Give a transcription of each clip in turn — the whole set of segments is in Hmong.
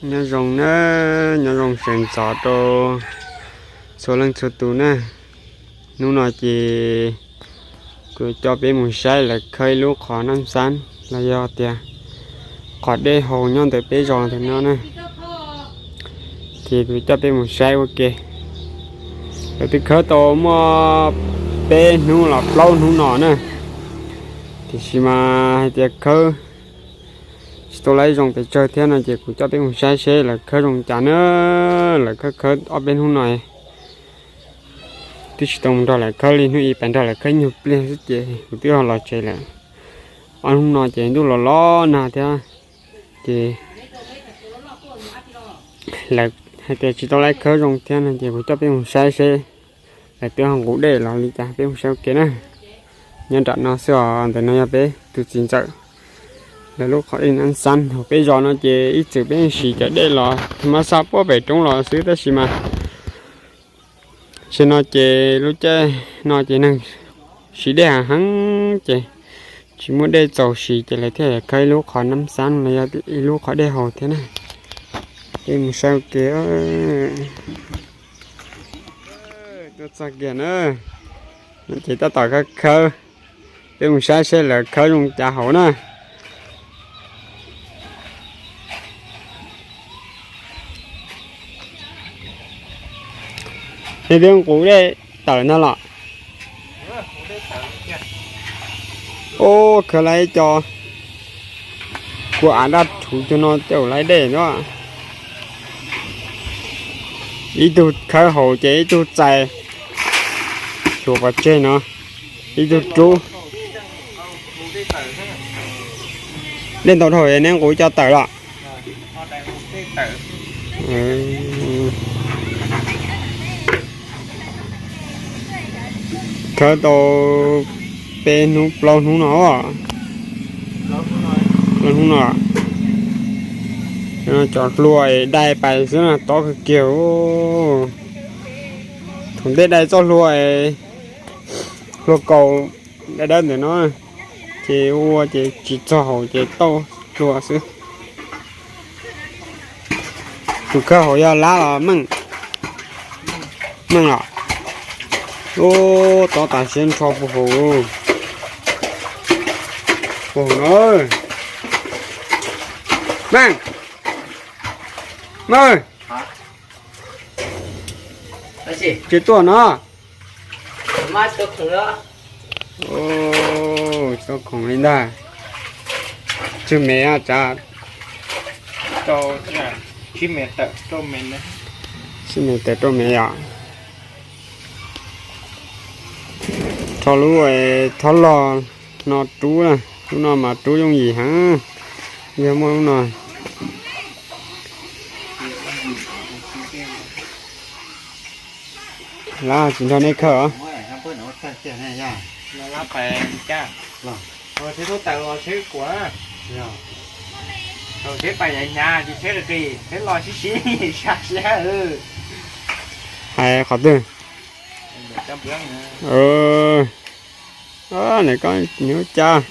Nyob zoo na, nyob zoo sawv ntxov rau txhua leej txhua tus na. Hnub no ces kuv coj peb mus saib lawv khawb ib lub qhov nab xab los yog tias qhov dej haus nyob ntawm peb zos ntawm no na. Ces kuv coj peb mus saib ua ke. Lawv twb khawb tau muaj peb hnub los plaub hnub no na, tiam sis mas hais tias khawb tsis tau laib zoo pes tsawg thiab no ces kuv coj peb mus saib seb lawv khawb zoo cas na. Lawv khawb khawb ob peb hnub no twb tsis tau mus nrog lawv khawb li, hnub ib pais nrog lawv khawb nyuag pliag xwb ces kuv twb los tsev lawm. Ob hnub no ces ntuj los los nag thiab, ces lawv hais tias tsis tau laib khawb zoo thiab no ces kuv coj peb mus saib seb lawv twb ho nqus dej los li cas, peb mus saib ua ke na. Nyob nram no xwb os, ntawm no yog peb tus txiv ntxawm lawv lub qhov dej nab xab. Hauv peb zos no ces ib txwm peb siv cov dej los thaum mab xaj puag pem roob los xwb, tab sis mas tam sim no ces lub caij no ces neeg siv dej heev heev ces tsis muaj dej txaus siv ces lawv thiaj khawb ib lub qhov nab xab los yog ib lub qhov dej haus thiab na. Peb mus saib ua ke. Tuaj txog kiag na, no ces tab tom khawb khawb. Peb mus saib seb lawv khawb zoo cas hauv na. Nej twb nqus dej tawm ntag los? Ub, khawb lawv ib co kua av daj rhuv cuag no caum lawv dej na. Ib tug khawb hauv ces ib tug txais xyuas pov tseg no, ib tug rub. Dej ntau dhau neb nqus co tawm los? Khawb tau peb hnub plaub hnub no. Plaub hnub no, cov hlua dai pais xwb na, tob kawg kiag. Thaum ntej dai txoj hlua, hlua kaus dawb dawb ntawm no, ces ua ces tsis txog hauv ces tauj hlua xwb. Tus khawb hauv yog Lab los Meej? Meej los? Ub, tob tas siab nrho puag hauv. Puag hauv no. Meej, Meej, tsis tuaj no? Tsis tau khoom li ntag. Tswj me tsav. Tswj me tawm rau me yom. Rho lub thob log no rub na, lub no mas rub yooj yim heev. Yog muaj lub no. Lab tsis nrog nej khawb os. Hais qhov twg? Nws koj nyob cas?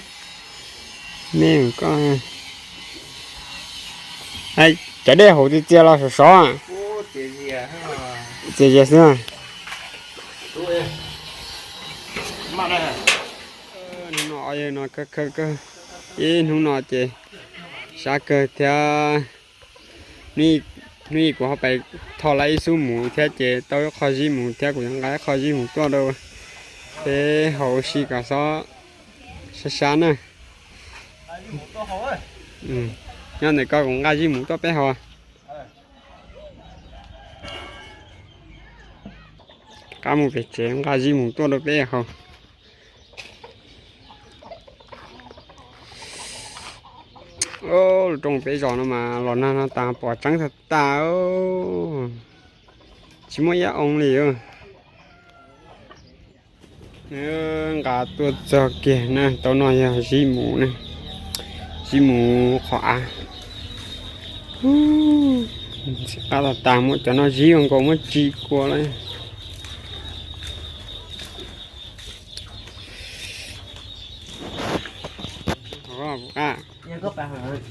Nej koj, cov dej hauv txias txias los sov sov? Txias zias xwb. Hnub no, no kawg kawg, ib hnub no ces sab kawg thiab. Hnub ib kuv ho pais tho lawv ib xub mus thiab ces tau ib qho zib mus thiab, kuv yuav nqa ib qho zib mus tuaj rau peb haus ua si kom xob sab sab na. Nyob ntawm koj kuv nqa zib mus tuaj peb haus. Qab mus pem tsev nqa zib mus tuaj rau peb haus. Lub rooj peb zos no mas los nag no tas pom tseeb tag tas, tsis muaj ib oo li. Nqa tuaj txog kiag na, tau no yog zib mus na, zib mus qhov av. Ntxim qab tas tas, muab cov no zib nkaus muab tsis kua lawm.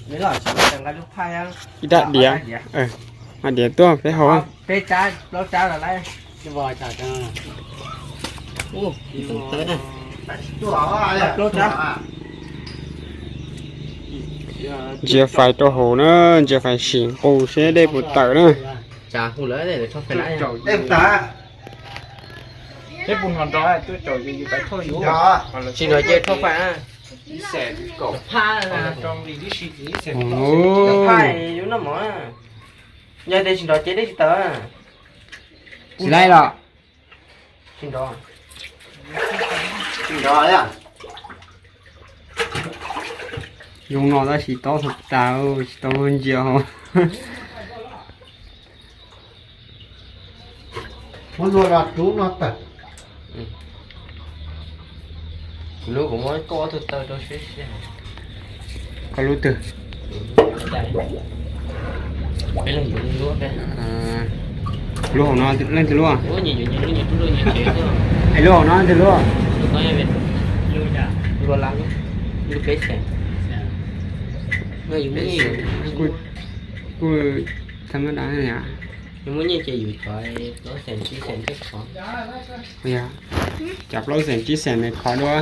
Ib rab diav, diav tuaj peb haus. Ntsia fais rau hauv na, ntsia fais sim nqus seb dej puas tawm na. Tsis nrov ces thauj fais. Yog tias tsis nrov ces dej tsis tawm. Tsis laib los? Zoo no tab sis tob tag, tsis tau ntsia hauv. Muab luaj rau rub no tawm. Lub kuv muab koj ob tug taw rau seb. Koj lub twg? Lub hauv no leej twg lub? Es lub hauv no leej twg lub? Kuj tha mab dab yom. Cov plaub xees tsib xees ne khov dua.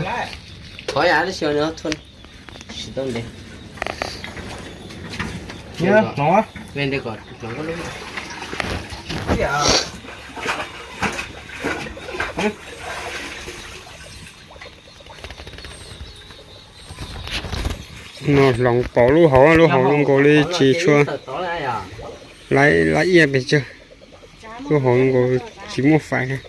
Khov yam tab sis tsis tau ntev. No hloov pauv lub hauv, lub hauv zoo nkaus li tsis tshua lab iaj pes tsawg. Lub hauv zoo nkaus tsis muaj fais.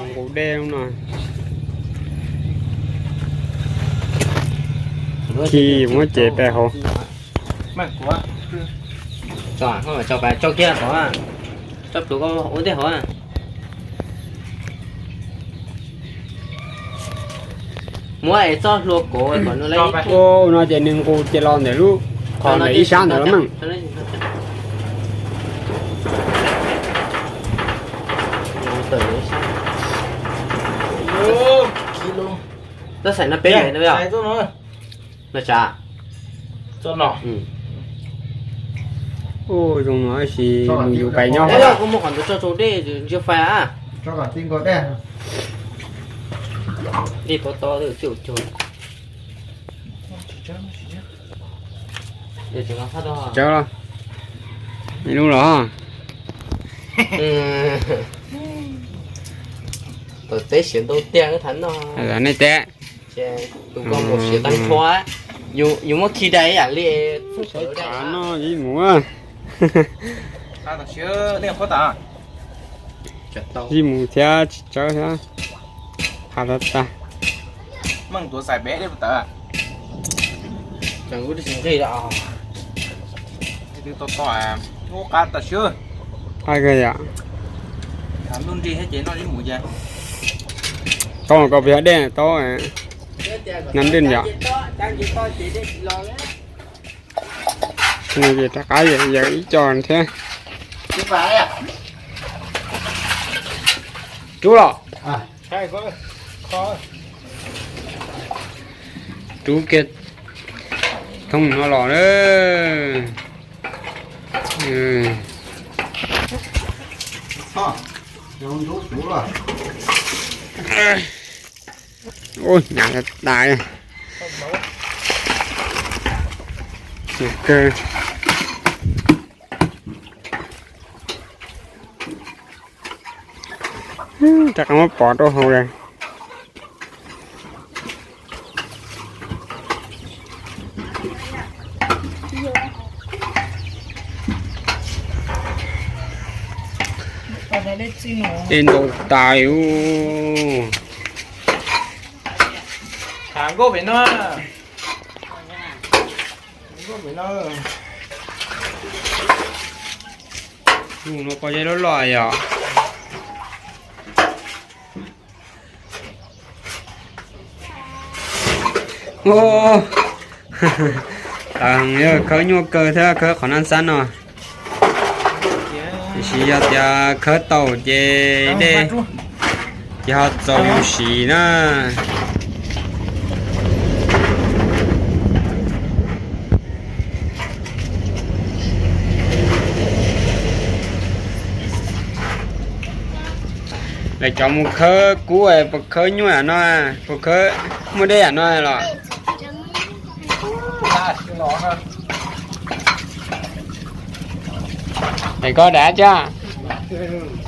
Nqus dej no. Khi muab cev pem hauv. Tso kiag qhov, tso plhuav koj ua tej hauv. Muab es txoj hlua kov kom nws lab. Ua no ces nws nqus ces los ntawm lub qhov ntawm ib sab ntawd los mas. Txoj xaim no peb yam no yom? No tsav. Ua zoo no tab sis mus yus pais nyob. Koj muab qhov ntawd tso rau dej ntsia fais a. Dej tob tob txij ua cuag. Tsawb los, ib lub los. Tom teb siav ntau tiag thav no. Nej teb. Tus koj mus siav tag nrho, yus muab khi dai ib yam li. Noj ib mus. Ib mus thiab tsis tsawb thiab. Qha tag tag. Qab kawg yom. Tau koj pem dej tau. Nam dej yom. Rov qab yawm ib co thiab. Rub los. Rub kiag thoob no los na. Ui, hnyav tas tas. Rov qab muab pov rau hauv lawm. Dej ntau tas ub. Hav nkauj pem no. Hnub no pom zeb loj loj yom. Tawv heev, yog khawb nyuaj kawg thiab khawb qhov nab xab no. Tiam sis yog tias khawb tau ces dej ces ho txaus siv na. Lawv cov mus khawb kub puas khawb nyuaj yam no, puas khawb muaj dej yam no los? Daim koj daim tso.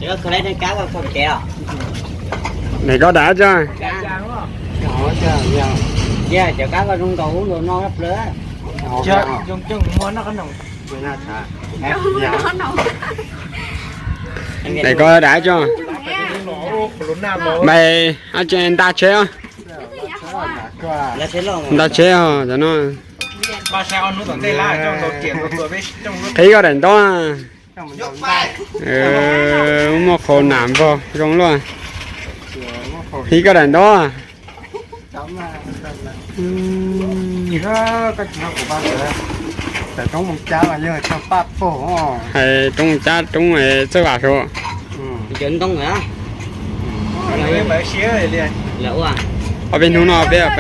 Daim koj daim tso. Daim koj daim tso. Npais ab tse nta tsheb os. Nta tsheb os cov no. Qhib koj daim ntaub. Muaj qhau nam npog zoo luaj. Qhib koj daim ntaub. Hais roob cab roob txawj vam sav. Ob peb hnub no peb,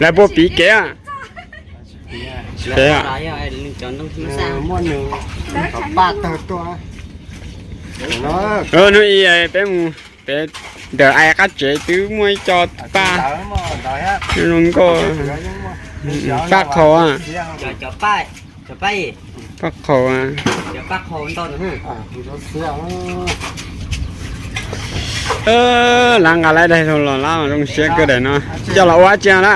lawv puas piv kev? Hnub ib peb mus pem ntawm ai qab tsev twb muaj ib co paj zoo nkauj, paj qhaus. Paj qhaus. Lab nqa lab daig los lab zoo siab kawg daim no. Coj los ua dab tsi na?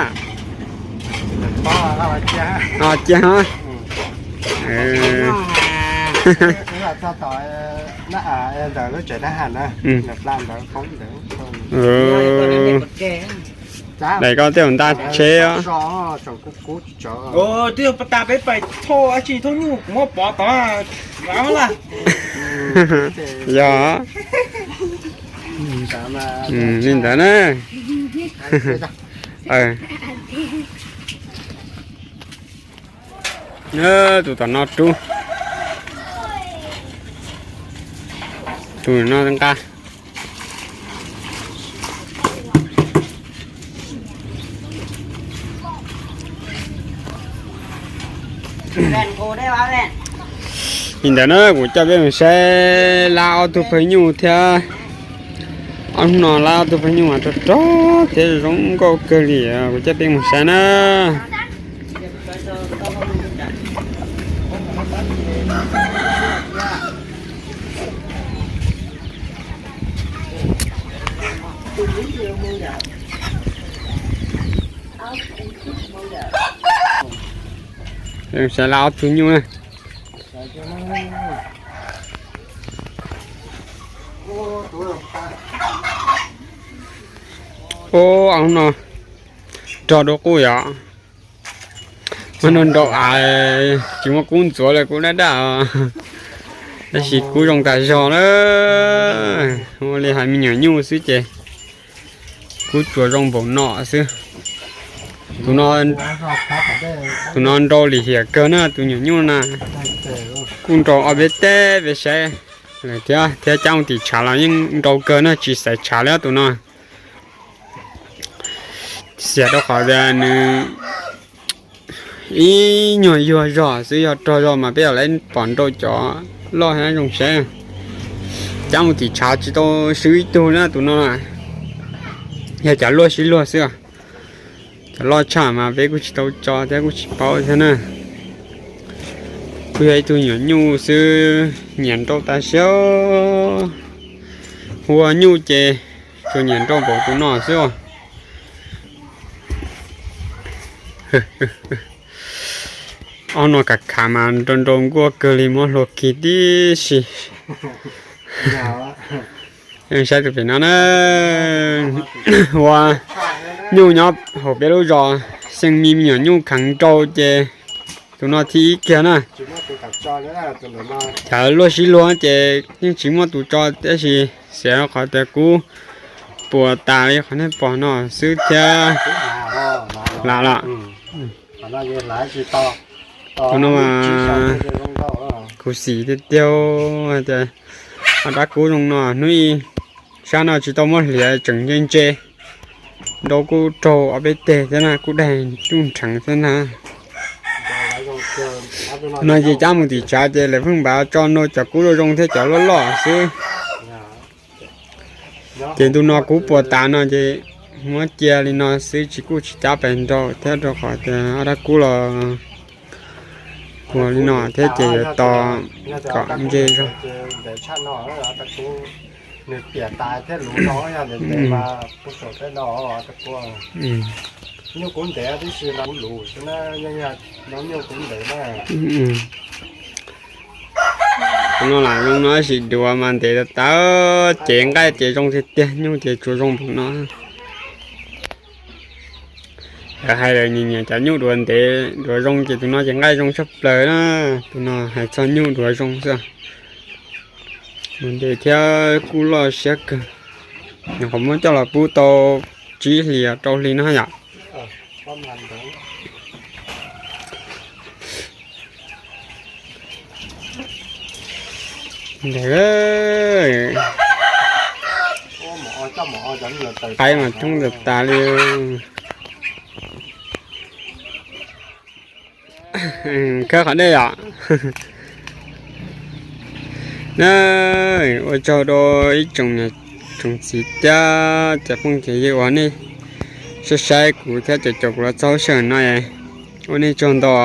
Cia. Daim koj tej nta tsheb os. Twb yog pas tas peb pais thauj dab tsi thauj nyuj kuv muab pov tod. Yog li ntawd na. Tus tom no rub, tus no nqa. Li ntawd na kuv coj peb mus saib lab ob tug pawg nyuj thiab. Ob hnub no lab ob tug pawg nyuj mas rog rog thiab zoo nkauj kawg li, kuv coj peb mus saib na. Saib lab ob tug nyuj na. Ub, no rog dua qub yom. Muaj no nraum av tsis muaj kub ntxuav li, kub daj daj, tab sis kub zoo tas zog na. Ua li hais me nyuam nyuj xwb ces kub tsuas zoo npaum no xwb. Tus no, tus no nrau lim hiam kawg na, tus nyuam nyuj na. Kuj nrau ob peb teg peb saib thiab, thiab cab mus tim tshav los yeej nrau kawg na, tsis xaiv tshav li tus no. Xiam rau qhov tias nws ib nyuag yuag zog xwb, yog rog zog mas peb yuav lawv pom nrau cov loj thiab zoo saib. Cab mus tim tshav tsis tau swb ib tug na tus no. Yog cov luaj sib luag xwb, cov loj tshaj mas peb kuj tsis tau tso thiab kuj tsis paub thiab na. Kuj yog ib tug nyuam nyuj xwb, nyiam nrau tas siab. Hu ua nyuj ces tsuas nyiam nrau npaum tus no xwb os. Ob no kav khav mas nrau nrau nkuaj kawg li, muab hlua kiag tib si. Saib tus pem no na, ua nyuj nyob hauv peb lub zos, xeem me me nyuam nyuj kheev nrau ces tus no thib ib kiag na. Cov luaj sib luag ces yeej tsis muaj tus tso, tab sis xiam rau qhov tias kub puas tas li qhov nej pom no xwb thiab. Lam los. Tus no mas khuv xim tiag tiag tias ob dab kub zoo no hnub ib sab no tsis tau muab hliav tseem ntse ntse. Nrau kuj raug ob peb teg thiab na, kuj daig nruj nrheev thiab na. No ces cab mus tim tshav ces lawv pheej npav tso no cov kub zoo zoo thiab cov loj loj xwb. Ces ntu no kub puas tas no ces muab cia li no xwb, tsis kuj tsis cab pes nrau thiab, rau qhov tias ob dab kub los puas li no thiab ces yuav tos kom ntse zog. Tus no lam zoo no sim duav mas ntev tas tas, cev nqaij ces zoo tiag tiag, nyuj ces tsuas zoo npaum no. Lawv hais lawv nyiam nyiam cov nyuj duav ntev duav zoo ces tus no ces nqaij zoo tshaj plaws na. Tus no hais txog nyuj duav zoo xwb. Duav ntev thiab kuj loj siab kawg. Nyuam qhuav muab coj los pub tau tsib hlis rau hli no yom. Ntev, qaib mas coob tas tas li. Khawb qhov dej yom. Na, ua tsaug rau ib tsoom niam tsoom txiv thiab cov phooj cov ywg uas nej saib saib kuv thiab caum caum kuv los txog sij hawm no, ua nej tsaug ntau.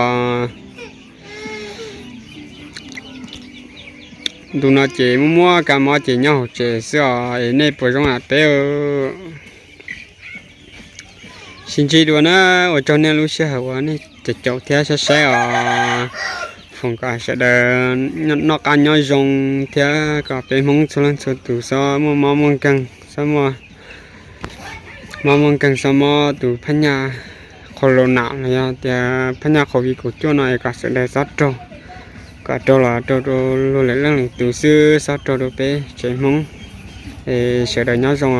Ntu no ces muaj muaj kab mob ces nyob hauv tsev xwb os, es nej puas zoo na peb? Sib ntsib dua na, ua tsaug nej lub sij hawm uas nej caum caum thiab saib saib os. Foom kom sawv daws noj qab nyob zoo thiab kom peb Hmoob txhua leej txhua tus xob muaj mob muaj nkeeg, xob muaj mob muaj nkeeg, xob mob tus phab nyaj qhau los nam los yog tias phab nyaj qhauv viv kaum cuaj no es kom sawv daws xob raug, kom raug los raug rau luag lwm leej lwm tus xwb, xob raug rau peb tsev Hmoob. Es sawv daws nyob zoo os.